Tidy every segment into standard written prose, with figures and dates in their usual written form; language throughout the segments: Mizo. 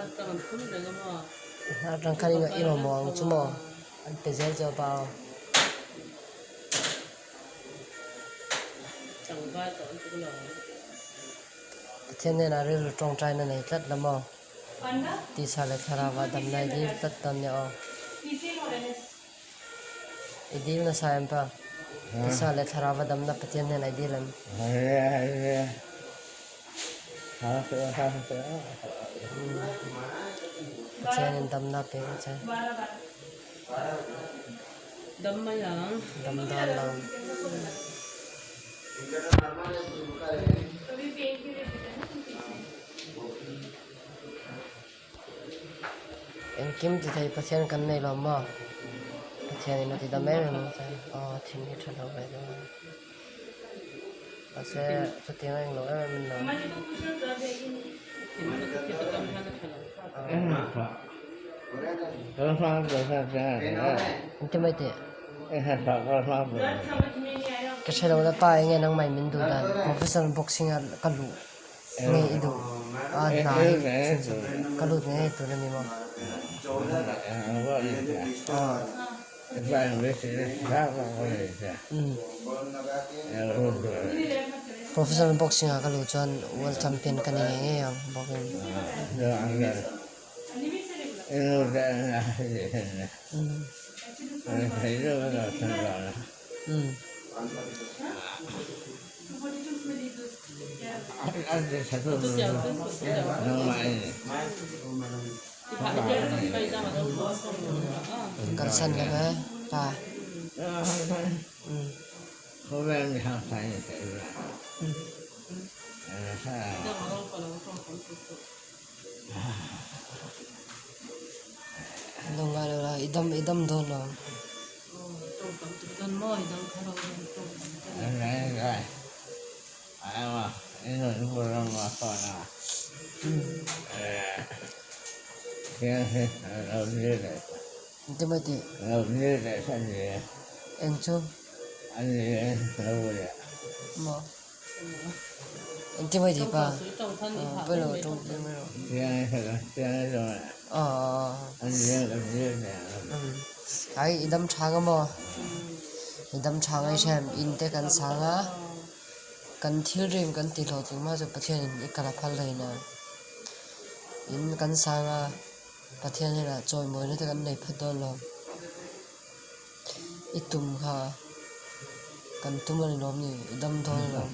I hnar atang khan i mamawh ang chu maw an pe zel che pa aw. Pathian hnenah rilru tawngtaina nei tlat la maw? Tisa leh thlarau ah damna i dil tlat dawn nia aw. I dil nasa em pa? Tisa leh thlarau ah damna Pathian hnenah i dil em? Pathianin damna a pe ang che. Dam mai ang. Dam dan lo. Engkim ti thei Pathian kan nei lo maw? Pathianin a ti dam em em ang che. Aw thin hi tha lo ve deuh a. Mahse chutiang a englo em em in lo. Engti mai teh? Ka hre lo la pa enge nangmah in min duh dan professional boxing a ka luh nge i duh a hna hi ka lut ngei tur a ni maw? Professional boxing ah ka luh chuan world champion ka ni ngei ngei ang bawk in. Kalsan lo ve pa. Lungngai lo la i dam i dam dawn lo. Engtin mai tih? Eng chu? Maw? Engtin mai tih pa? Pawilo tawng tir mai rawh. Ai i dam tha nga maw? I dam tha ngai hrem in te kan sang a. Kan thil rim kan tih hlawhtling hma chu Pathianin i kal a phal hlei a, in kan sang a, Pathian hian chawimawina te kan nei phawt dawn lo. I tum kha kan tum a ni lawm ni, i dam dawn a lawm.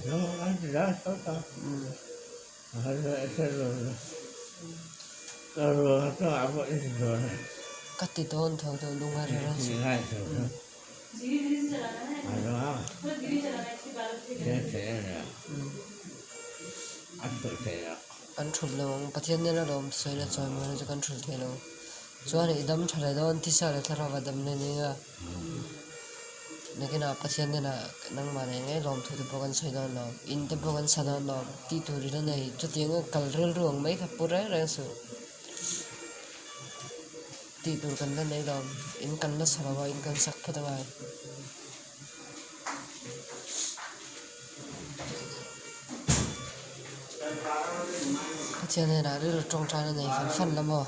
Ka ti dawn tho tho lunga reng reng suh. Kan thulh lo ang, Pathian nen a lawm sawi la chawi mawi chu kan thulh thei lo. Chuan i dam tha leh dawn, thisa leh thlarau a dam nen eng a, nakinah Pathian hnenah nangmah nen ngei lawmthu te pawh kan sawi dawn lo, in te pawh kan sa dawn lo, tih tur i la nei, chutiang a kal rilru ang mai kha pu reng reng suh. Tih tur kan la nei lo, in kan la sa lo a, in kan sak phawt angai. Pathian hnenah rilru tawngtaina nei fan fan la maw?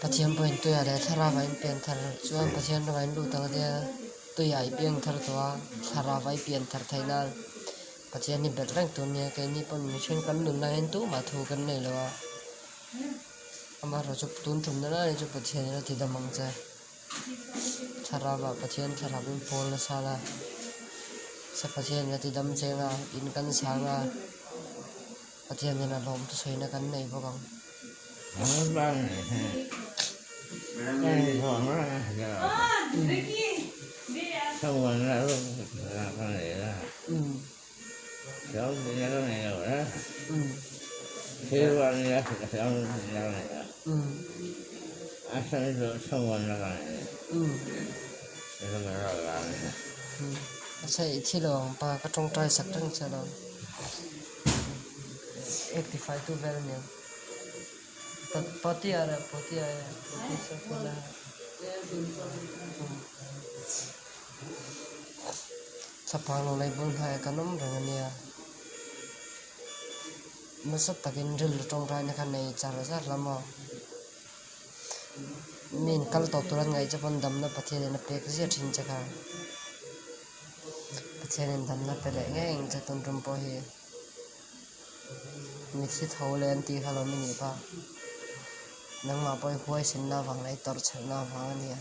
Pathian pawhin tuiah leh thlarauah in pian thar chuan Pathian ramah in lut ang a tia, tuiah i piang thar tawh a, thlarauah i pian thar theih nan. Pathian hi belh reng tur nia keini pawn mihring kan nun lai hian tumah thu kan nei lo a, amaherawhchu tun tumna lai chu Pathian in a ti dam ang che, thlarau ah Pathian thlarau in pawl nasa la, sa Pathian in a ti dam cheng a, in kan sang a, Pathian in a lawm thusawina kan nei bawk ang. A chheih thi lo ang pa ka tawngtai sak reng che lo. Ek ti fai tu vel aniang. Poti a reh poti a reh poti sa kula. Thlapang lo lei bul hnaiah kan awm reng ania. Nasa takin rilru tawngtaina kha nei char char la maw? Min kal tawh tur an ngaih che pawn damna Pathianin a pek zia thin che kha. Pathianin damna pe leh ngei ang che tun tum pawh hi. Mithi tho leh an tih kha lo mi nih pa. Nangmah pawh i huaisenna avang leh i tawrhchhelhna avang a nia.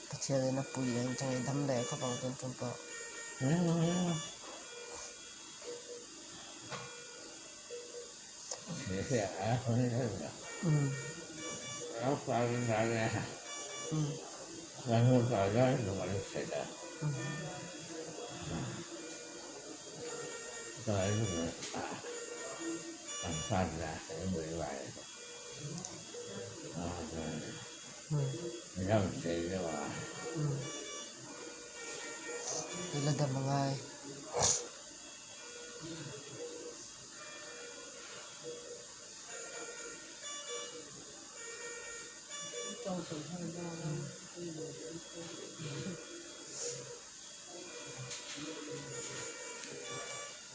Pathianin a pui ang che ngei dam leh khawp ang tun tum pawh. I la dam angai.